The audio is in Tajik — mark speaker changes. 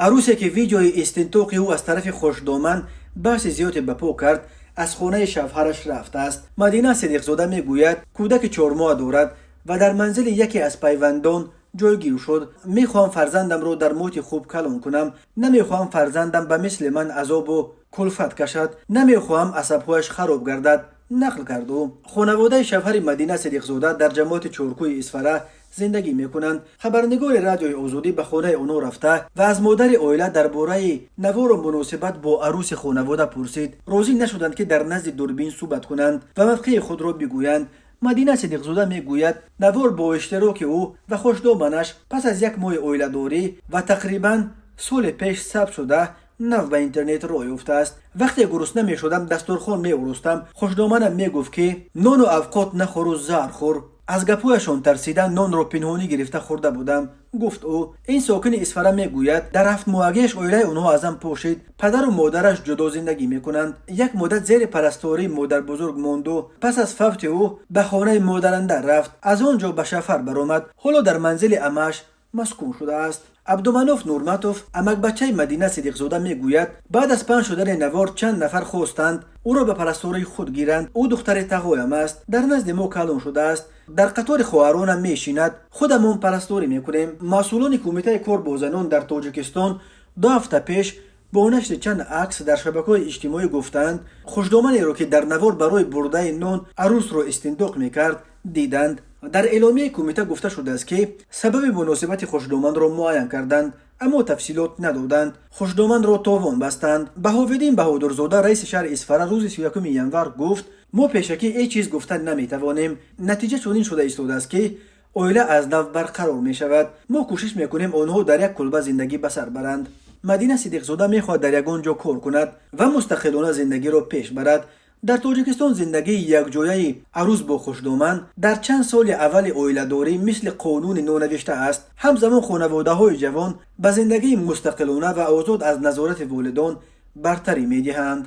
Speaker 1: Арӯсе, ки видеои истинтоқи ӯ аз тарафи хушдоман баҳси зиёде ба по кард, аз хонаи шавҳараш рафтааст. Мадина Сидиқзода мегӯяд, кӯдаки 4-моҳа дорад ва дар манзили яке аз пайвандон ҷойгир шуд. Мехоҳам фарзандамро дар муҳити хуб калон кунам. Намехоҳам фарзандам ба мисли ман азобу кулфат кашад. Намехоҳам асабҳояш хароб гардад, нақл кард ӯ. Хонаводаи шавҳари Мадина Сидиқзода дар ҷамоати Чоркӯи Исфара зиндагӣ мекунанд. Хабарнигори Радиои Озодӣ ба хонаи онҳо рафта ва аз модари оила дар бораи навору муносибат бо арӯси хонавода пурсид. Розӣ нашуданд, ки дар назди дурбин суҳбат кунанд ва мавқеи худро бигӯянд. Мадина Сидиқзода мегӯяд, навор бо иштироки ӯ ва хушдоманаш пас аз як моҳи оиладорӣ ва тақрибан соли пеш сабт шуда, нав ба интернет роҳ ёфтааст. Вақте гурусна мешудам, дастурхон меоростам, хушдоманам мегуфт, ки нону авқот нахӯру заҳр хӯр. Аз гапҳояшон тарсида, нонро пинҳонӣ гирифта хӯрда будам, гуфт ӯ. Ин сокини Исфара мегӯяд, дар 7-моҳагиаш оилаи онҳо аз ҳам пошид. Падару модараш ҷудо зиндагӣ мекунанд. Як муддат зери парастории модарбузург монду пас аз фавти ӯ ба хонаи модаранда рафт. Аз он ҷо ба шавҳар баромад. Ҳоло дар манзили амааш маскун шудааст. Абдуманоф Нурматов, амакбачаи Мадина Сидиқзода, мегӯяд, баъд аз паҳн шудани навор чанд нафар хостанд ӯро ба парастории худ гиранд. Ӯ духтари тағоям аст, дар назди мо калон шудааст, дар қатори хоҳаронам мешинад, худамон парасторӣ мекунем. Масъулони Кумитаи кор бо занон дар Тоҷикистон 2 ҳафта пеш бо нашри чанд акс дар шабакаҳои иҷтимоӣ гуфтанд, хушдоманеро, ки дар навор барои бурдаи нон арӯсро истинтоқ мекард, диданд. Дар эъломияи кумита гуфта шудааст, ки сабаби муносибати хушдоманро муайян карданд, аммо тафсилот надоданд. Хушдоманро товон бастанд. Баҳовиддин Баҳодурзода, раиси шаҳри Исфара, рӯзи 31 январ гуфт: мо пешакӣ ҳеҷ чиз гуфта наметавонем. Натиҷа чунин шуда истодааст, ки оила аз нав барқарор мешавад. Мо кӯшиш мекунем, онҳо дар як кулба зиндагӣ ба сар баранд. Мадина Сидиқзода мехоҳад дар ягон ҷо кор кунад ва мустақилона зиндагиро пеш барад. Дар Тоҷикистон зиндагии якҷояи арӯс бо хушдоман дар чанд соли аввали оиладорӣ мисли қонуни нонавишта аст. Ҳамзамон хонаводаҳои ҷавон ба зиндагии мустақилона ва озод аз назорати волидон бартарӣ медиҳанд.